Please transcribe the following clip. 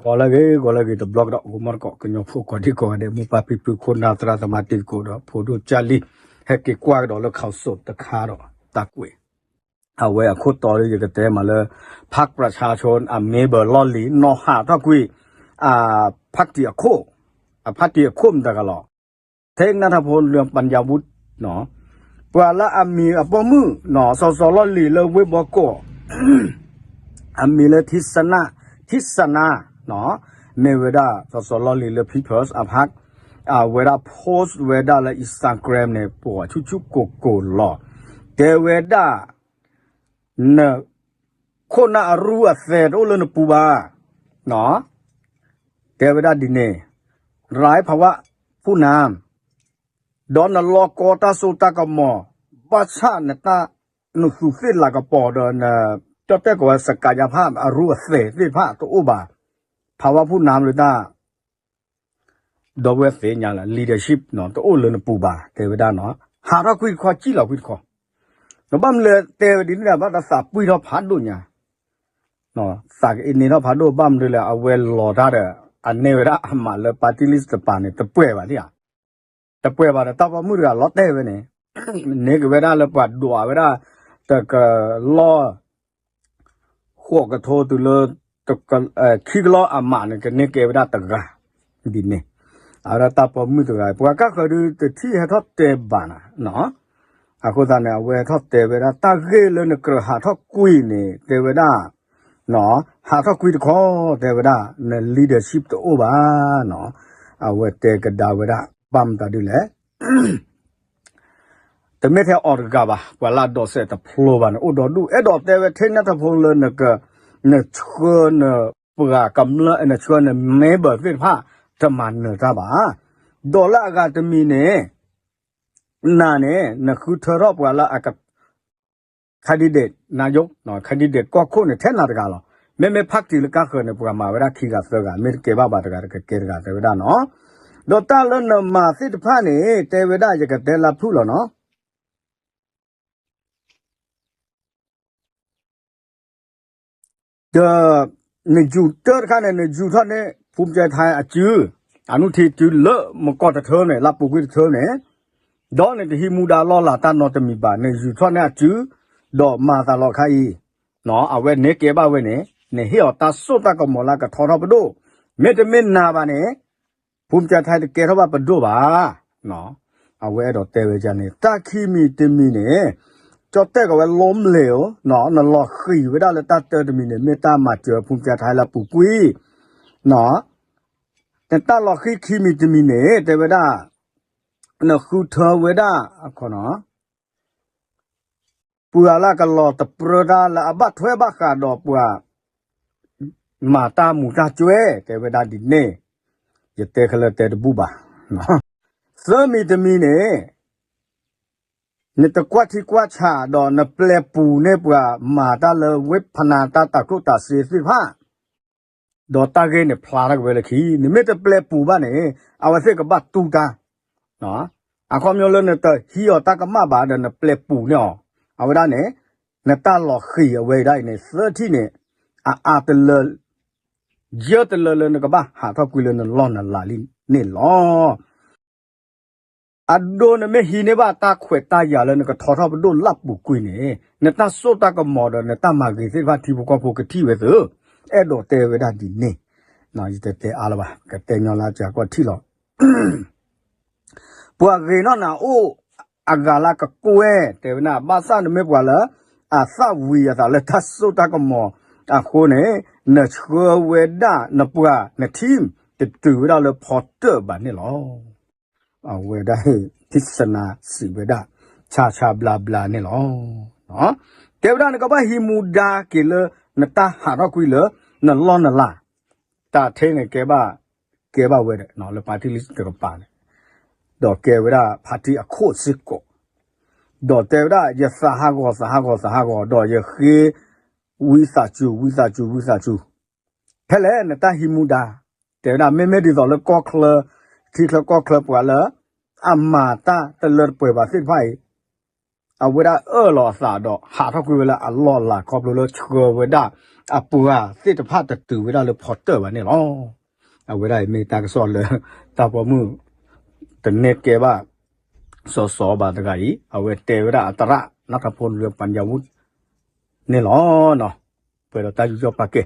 ဂီၤလၢအဂ့ၤ ဂီၤလၢအဂ့ၤ တဘျီကဒီး ဂီၤမီတကိး ကညီဖိကိးဒံကိးဂၤဒဲး မိၢ်ပၢ်ဖံဖု ခိၣ်နၢ်သရၣ်သမါတံၤသကိးဒီး ဖိဒိၣ်ကၢ်လံၢ် ဟဲက့ၤကွၢ်ကဒီးလၢ council တခါဒီး တၢ်ကွဲး အဝဲအခိၣ်တီဒီး ယကတဲမးလၢ ဖးပြးဆါဆိ အမ့ၢ်ဘၢလီၢ်လံၤ နီၢ်ဟးထီၣ်ကွံာ် အဖးတံၢ်အခိၣ် အဖးတံၢ်အခိၣ်မတၤတဂၤလီၤ. ထဲနၢ်ထၣ်ဖိလၢပညးဝူ ပှၤလၢအမံၤအပိာ်မုၣ် စီၤစီၤလီၢ်လံၤလၢဝ့ၢ်ဘီကိး အမံၤလၢ ထံစနၢ် ထံစနၢ် မ့ၢ်ဝဲဒၣ် စီၤစီၤလီၢ်လံၤလၢ People's အဖး အဝဲဒၣ် post ဝဲဒၣ်လၢ Instagram န့ၣ် ပှၤဆူၣ်ဆူၣ်ကိၢ်ကိၢ်လီၤ. တဲဝဲဒၣ် န ခိၣ်နၢ်အရူအသဲးတအိၣ်လၢနပူၤဘၣ်. တဲဝဲဒၣ်ဒ်န့ၣ် ရၤဖးဝါ ဖူၣ်နၤ ဒီးနလီၢ်ကီတၢ်စိတၢ်ကမီၤ ဘၣ်ဆၣ်နတၢ် နသူးသ့ၣ်လၤကပီၤဒီးန ကၠီၣ်တဲၣ်ကိးဝဲ စကၤယါဖး အရူအသဲးသ့ၣ်တဖၣ်တအိၣ်ဘၣ်. ဖးဝါဖူၣ်နၤလၢတၢ် ဒီပုၢ်ဝဲၢ်သ့ၣ်ညါလၢ leadership နီၤ တအိၣ်လၢနပူၤဘၣ် တဲဝဲဒၣ်နီၤ ဟးထီၣ်ကွံာ်တခီ ကံၣ်လီၤကွံာ်တခီ နဘၣ်မနုၤလဲၣ်တဲဝဲဒ်န့ၣ်ဒီး ဘၣ်တၢ်သးပှံၢ်ထီၣ်ဖးဒိၣ်ညါ သးကအံးန့ၢ်ထီၣ်ဖးဒိၣ် ဘၣ်မနုၤလဲၣ် အဝဲလီၤတၢ်ဒီး အန့ၢ်ဝဲဒၣ်အမးလၢ party list တပၤန့ၣ် တပှဲၤဘၣ်ဧါ တပှဲၤဘၣ်ဒီး တၢ်ပိာ်မုၣ်တဂၤလီၤတဲာ်ဝဲန့ၣ် န့ၢ်က့ၤဝဲဒၣ်လၢပှၤဒွးဝဲဒၣ် တကလီၢ် ဃိးကထိတုၤလၢ ခံကလီၢ်အမးန့ၣ် ကန့ၢ်က့ၤဝဲဒၣ်တဂၤ ဒ်န့ၣ် အဝဲဒၣ်တၢ်ပိာ်မုၣ်တဂၤ ပှၤကၢ်ဃၢၤဒုးတထံၣ်ဟဲထီၣ်တဲဘၣ်နၤ အဃိသတးန့ၣ် အဝဲဟဲထီၣ်တဲဝဲဒၣ် တၢ်ဂ့ၢ်လၢနကြၢးဟးထီၣ်ကွံာ်န့ၣ် တဲဝဲဒၣ် ဟးထီၣ်ကွံာ်တခီ တဲဝဲဒၣ် န leadership တအိၣ်ဘၣ်နီၤ အဝဲတဲကဒါဝဲဒၣ် ဘၣ်မတၤဒ်လဲၣ် တမ့ၢ်ထဲအီၤတဂၤဘၣ် ပှၤလၢအဒိးစဲးတဖျိဘၣ်န့ၣ် အိၣ်ဒီဒူၣ် အဲၣ်ဒိးတဲဝဲထဲနၢ်ထၢၣ်ဖိလၢ နကနၢၤပှၤကမျၢၢ် နဆှၢန member သ့ၣ်တဖၣ် တမၤနၢၤတၢ်ဘၣ် ဒီးလၢအဂၤတမံၤန့ၣ် နၤန့ၣ် နဃုထၢထီၣ်ပှၤလၢအ candidate နယိ candidate ကီၢ်ခိၣ်န့ၣ် ထဲနၤတဂၤလီၤ မ့မ့ၢ် party လၢကၢ်ဃၢၤန့ၣ် ပှၤမၤဝဲဒၣ်ခံဂၤသၢဂၤ မ့ၢ်တကဲဘၣ်ဘၣ်တဂၤ တကကဲတဂၤ တဲဝဲဒၣ်နီၤ ဒီးတၢ်လၢနမၤသ့ၣ်တဖၣ်န့ၣ် တဲဝဲဒၣ် ယကတဲလၢဖုၣ်လီၤနီၤ ဒီး နယူၤတၢ်တခါန့ၣ် နယူၤထီၣ်န့ၢ် ဖူမကဲထါအစု အနုထံစုလၢမကီၢ်တထၢန့ၣ် လၢပူၤကွံာ်တထၢန့ၣ် ဒီးနတဟံးမူဒါလီၢ်လၤတၢ်နီတမံၤဘၣ် နယူၤထီၣ်န့ၢ်အစု ဒီးမၤသးလီၤခါအံၤ အဝဲန့ၣ်ကဲဘၣ်ဝဲန့ၣ် နဟ့ၣ်အီၤတၢ်စိတၢ်ကမီၤလၢကထီထီၣ်ပဒိၣ် မ့တမ့ၢ်နၤဘၣ်န့ၣ် ဖူမကဲထါတကဲထီၣ်ဘၣ်ပဒိၣ်ဘၣ် အဝဲအဲၣ်ဒိးတဲဝဲဒ်န့ၣ် တၢ်ခံမံၤတမံၤန့ၣ် ကၠီၣ်တဲၣ်ကီးဝဲ လီမလဲၣ်ဧိၤ နလီၤဃံၤဝဲဒၣ်လၢတၢ်တၢတမံၤန့ၣ် မ့ၢ်တၢ်မၤစၢၤဖူမကဲထါလၢပူၤကွံာ် နတၢ်လီၤဃံၤခံမံၤတမံၤန့ၣ် တဲဝဲဒၣ် နဃုထၢဝဲဒၣ် ပှၤလၢကလီၤတပြၢတၢ်လၢအဘၣ်ထွဲဘၣ်ဃးဒီးပှၤ မၤတၢ်မူၤတၢ်ကွဲ တဲဝဲဒၣ်ဒ်န့ၣ် ယတဲခဲလၢာ်တဲတဘူၣ်ဘၣ် သၢမံၤတမံၤန့ၣ် နတကွၢ်ထံကွၢ်ဆးဒီးနပျဲပူၤန့ၢ်ပှၤမၤတၢ်လၢဝ့ၢ်ဖနၤတၢ်တၤကျိၣ်တၤစ့သ့ၣ်တဖၣ် ဒီးတၢ်ဂ့ၢ်န့ၣ်ဖျါထီၣ်က့ၤဝဲလၢခံ နမ့ၢ်တပျဲပူၤဘၣ်န့ၣ် အဝဲသ့ၣ်ကဘၣ်တူၢ်တၢ် အခီပညီလၢနတဟံးအီၤတၢ်ကမၣ်ဘၣ်ဒီးနပျဲပူၤန့ၢ်အီၤ အဝဲဒၣ်န့ၣ် နတၢ်လီၤဃံၤအဝဲဒၣ်အံၤန့ၣ် သၢထံၣ်န့ၣ် အအါတလၢ ယၢတလၢလၢနကဘၣ်ဟးထီၣ်ကွံာ်လၢနလီၢ်နလၤလံန့ၣ်လီၤ. အဒိနမ့ၢ်ဟံးန့ၢ်ဘၣ်တၢ်ခွဲးတၢ်ယာ်လၢနကထီထီၣ်ပဒိၣ်လၢပူၤကွံာ်န့ၣ် နတၢ်စိတၢ်ကမီၤဒီးနတၢ်မၤဂ့ၤသ့ၣ်တဖၣ်ထံဖိကီၢ်ဖိကထံၣ်ဝဲသ့ အဲၣ်ဒိးတဲဝဲဒၣ်ဒ်န့ၣ် ယတတဲအါလၢၤဘၣ် ကတဲညီလၢကကွၢ်ထံၣ်လီၤ ပှၤဂ့ၤနီၢ်နၤအိၣ်အဂၤလၢကကွဲၢ် တဲဝဲဒၣ် ဘၣ်ဆၣ်နမ့ၢ်ပှၤလၢ အသၣ်ဝံၤအသးလၢတၢ်စိတၢ်ကမီၤအဃိန့ၣ် နဆှၢဝဲဒၣ်နပှၤနထံၣ် တတုၤဝဲဒၣ်လၢဖီတၢၣ်ဘၣ်န့ၣ်လီၤ. အဝဲဒၣ် ထံၣ်စနၤစံးဝဲဒၣ် ဆါဆါဘျါဘျါန့ၣ်လီၤ. တဲဝဲဒၣ်နကဘၣ်ဟံးမူဒါက့ၤလၢ နတၢ်ဟးထီၣ်ကွံာ်လၢ နလီၢ်နလၤ တၢ်ထဲန့ၣ်ကဲဘၣ် ကဲဘၣ်ဝဲဒီး လၢ party list တကပၤန့ၣ် ဒီးကဲဝဲဒၣ် party အခိၣ်စ့ၢ်ကီး ဒီးတဲဝဲဒၣ် ယသးဟးဂီၤ သးဟးဂီၤ သးဟးဂီၤ ဒီးယဃ့ ဝံသးစူၤ ဝံသးစူၤ ဝံသးစူၤ ဖဲလဲၣ်နတၢ်ဟံးမူဒါ တဲဝဲဒၣ် မ့မ့ၢ်ဒ်သိးလၢကီၢ်ချၢ ထံချၢကီၢ်ချၢပှၤလၢ အမၤတၢ်တလၢတပှဲၤဘၣ်သ့ၣ်တဖၣ်အံၤ အဝဲဒၣ်အၢၣ်လီၤအသးဒီးဟးထီၣ်ကွံာ်ဝဲလၢအလီၢ်အလၤခီဖျိလၢဆှၢဝဲဒၣ်အပှၤသ့ၣ်တဖၣ်တတုၤဝဲဒၣ်လၢဖီတၢၣ်ဘၣ်န့ၣ်လီၤ. အဝဲဒၣ်အံၤမ့ၢ်တၢ်ကစီၣ်လၢ တၢ်ပိာ်မုၣ် တနဲၣ်ကဲဘၣ် စီၤစီၤဘၣ်တဂၤအံၤ အဝဲတဲဝဲဒၣ်အသရၣ်နီၢ်ကဖိလွဲပှၤညါဝူ န့ၣ်လီၤ. ပှဲၤဒီးတၢ်ယူးယီၣ်ပာ်ကဲ